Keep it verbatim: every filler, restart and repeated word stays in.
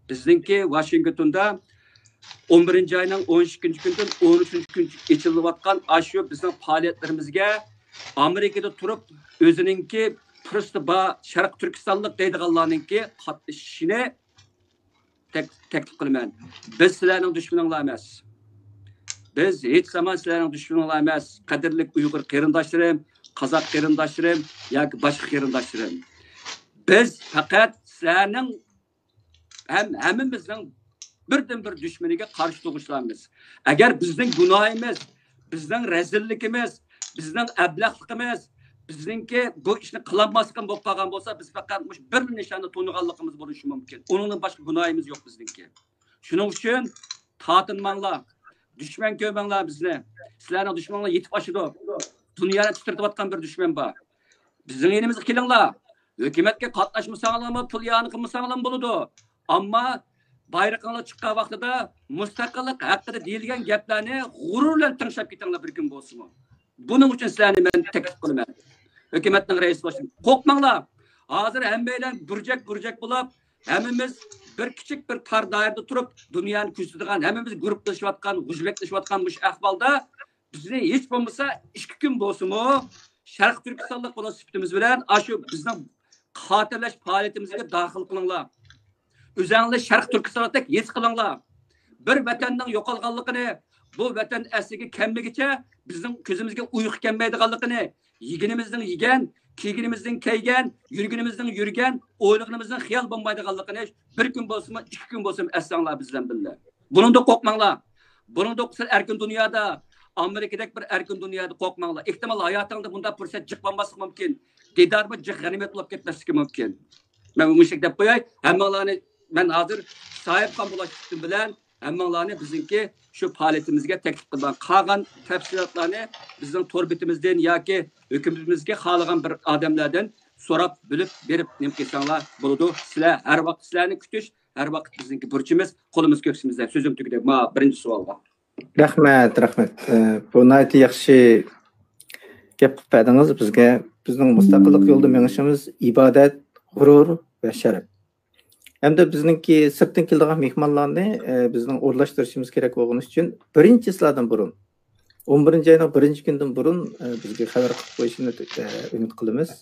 بىزنىڭكى ۋاشىنگتوندا ئون بىرىنچى ئاينىڭ ئون ئىككىنچى كۈنىدىن ئون ئۈچىنچى كۈنگىچە ئېچىلىۋاتقان ئاشۇ بىزنىڭ پائالىيەتلىرىمىزگە ئامېرىكىدا تۇرۇپ ئۆزىنىڭكى پۇرسىتى بار شەرقىي تۈركىستانلىق دەيدىغانلارنىڭكى قاتنىشىشىنى تەك-، تەكلىپ قىلىمەن. بىز سىلەرنىڭ دۈشمىنىڭلار ئەمەس. بىز ھېچ زامان سىلەرنىڭ دۈشمىنىڭلار ئەمەس، قەدىرلىك ئۇيغۇر قېرىنداشلىرىم، قازاق قېرىنداشلىرىم ياكى باشقا قېرىنداشلىرىم. بىز پەقەت سىلەرنىڭ ھەم ھەممىمىزنىڭ بىردىنبىر دۈشمىنىگە قارشى تۇرغۇچىلارمىز. ئەگەر بىزنىڭ گۇناھىمىز، بىزنىڭ رەزىللىكىمىز، بىزنىڭ ئەبلەخلىقىمىز، بىزنىڭكى بۇ ئىشنى قىلالماسلىقىمىز بولۇپ قالغان بولسا، بىز پەقەت مۇشۇ بىر نىشاندا تونۇغانلىقىمىز بولۇشى مۇمكىن. ئۇنىڭدىن باشقا گۇناھىمىز يوق بىزنىڭكى. شۇنىڭ ئۈچۈن تارتىنماڭلار. دۈشمەن كۆرمەڭلار بىزنى. سىلەرنىڭ دۈشمىنىڭلار يېتىپ ئاشىدۇ. دۇنيانى تىترىتىۋاتقان بىر دۈشمەن بار. بىزنىڭ يېنىمىزغا كېلىڭلار. ھۆكۈمەتكە قاتناشمىساڭلارمۇ، پۇل ئىئانە قىلمىساڭلارمۇ بولىدۇ. ئەمما بايرىقىڭلار چىققان ۋاقتىدا مۇستەقىللىق ھەققىدە دېيىلگەن گەپلەرنى غۇرۇر بىلەن تىڭشاپ كېتىڭلار بىر كۈن بولسىمۇ. بۇنىڭ ئۈچۈن سىلەرنى مەن تەكلىپ قىلىمەن. ھۆكۈمەتنىڭ رەئىسى بولۇشتىن قورقماڭلار. ھازىر ھەممەيلەن بۇرجەك بۇرجەك بولۇپ، ھەممىمىز بىر كىچىك بىر تار دائىرىدە تۇرۇپ، دۇنيانى كۆزىتىدىغان، ھەممىمىز گۇرۇپپىلىشىۋاتقان، غۇژۋەكلىشىۋاتقان مۇشۇ ئەھۋالدا بىزنى ھېچ بولمىسا ئىككى كۈن بولسىمۇ شەرقىي تۈركىستانلىق بولغان سۈپىتىمىز بىلەن ئاشۇ بىزنىڭ خاتىرىلەش پائالىيىتىمىزگە داخىل قىلىڭلار. ئۆزەڭلار شەرقىي تۈركىستاندەك ھېس قىلىڭلار. بىر ۋەتەننىڭ يوقالغانلىقىنى، بۇ ۋەتەن ئەسلىگە كەلمىگىچە بىزنىڭ كۆزىمىزگە ئۇيقۇ كەلمەيدىغانلىقىنى، يېگىنىمىزنىڭ يېگەن، كىيگىنىمىزنىڭ كىيگەن، يۈرگىنىمىزنىڭ يۈرگەن، ئوينىغىنىمىزنىڭ خىيال بولمايدىغانلىقىنى بىر كۈن بولسىمۇ، ئىككى كۈن بولسىمۇ ئەسلەڭلار بىز بىلەن بىللە. بۇنىڭدىن قورقماڭلار. بۇنىڭدىن سىلەر ئەركىن دۇنيادا، ئامېرىكىدەك بىر ئەركىن دۇنيادا قورقماڭلار. ئېھتىمال ھاياتىڭدا بۇنداق پۇرسەت جىق بولماسلىقى مۇمكىن. دىدارمۇ جىق غەنىيمەت بولۇپ كەتمەسلىكى مۇمكىن. مەن مۇشۇ دەپ قوياي، ھەممىڭلارنى مەن ھازىر ساھىبخان بولۇش سۈپىتىم بىلەن ھەممىڭلارنى بىزنىڭكى شۇ پائالىيىتىمىزگە تەكلىپ قىلىمەن. قالغان تەپسىلاتلارنى بىزنىڭ تور بېتىمىزدىن ياكى ھۆكۈمىتىمىزگە خالىغان بىر ئادەملەردىن سوراپ بىلىپ بېرىپ نېمە قىلساڭلار بولىدۇ. سىلەر ھەر ۋاقىت سىلەرنى كۈتۈش، ھەر ۋاقىت بىزنىڭكى بۇرچىمىز، قولىمىز كۆكسىمىزدە. سۆزۈم تۈگىدى. ما بىرىنچى سوئالغا. رەھمەت، رەھمەت. ئە، بۇ ناھايىتى ياخشى گەپ قىلىپ بەردىڭىز بىزگە. بىزنىڭ مۇستەقىللىق يولىدا مېڭىشىمىز ئىبادەت، غۇرۇر ۋە شەرەپ. ھەمدە بىزنىڭكى سىرتتىن كېلىدىغان مېھمانلارنى، ئە، بىزنىڭ ئورۇنلاشتۇرۇشىمىز كېرەك بولغىنى ئۈچۈن بىرىنچى سىلەردىن بۇرۇن، ئون بىرىنچى ئاينىڭ بىرىنچى كۈنىدىن بۇرۇن، ئە، بىزگە خەۋەر قىلىپ قويۇشىنى، ئە، ئۈمىد قىلىمىز.